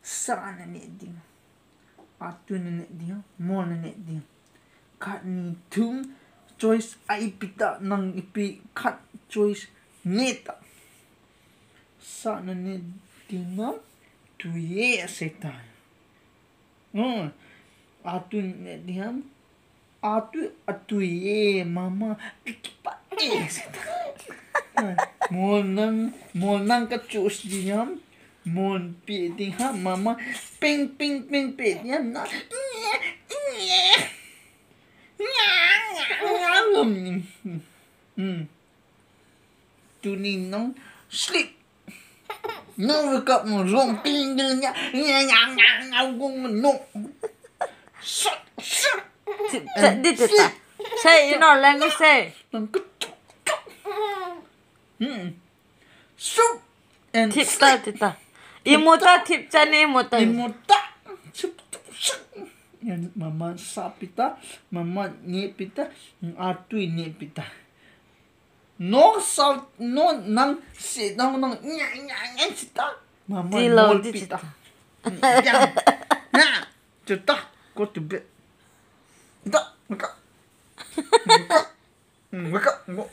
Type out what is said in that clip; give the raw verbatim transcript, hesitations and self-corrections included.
Sa na ne ding. Atu na ne ding. Mol na ne ding. Khat ni thum choice a ipi ta nang ipi khat choice ne ta. Sa na ne ding na tui e sei ta. Oh, atu ne ding ham. Atu, atu e, mama, piki pa e. Mol nang, mol nang ka choose ding ham. Mol pe ding ham, mama, ping, ping, ping pe ding ham. Na, nye, nye, nye, nye, nye. Hmm. Tuni nang sleep. No wake up no wrong ting ding nya nya nya nya nya wrong no. Shut shut. Thip cha di ti ta. Say in our language say. Nang ka tuk tuk. Hmm. Soup and Thip ta sleep. Ti ta. Imu ta thip cha ni imu ta. Imu ta. Soup tuk soup. Mama sa pita, mama ne pita, atui ne pita. No sa no nang si nang nang nya nya nya sita. Mama Ti lo mol di pita. sita. Nya. Na. Chuta. Go to bed. Da. Wake up. Wake up. Wake up. Go.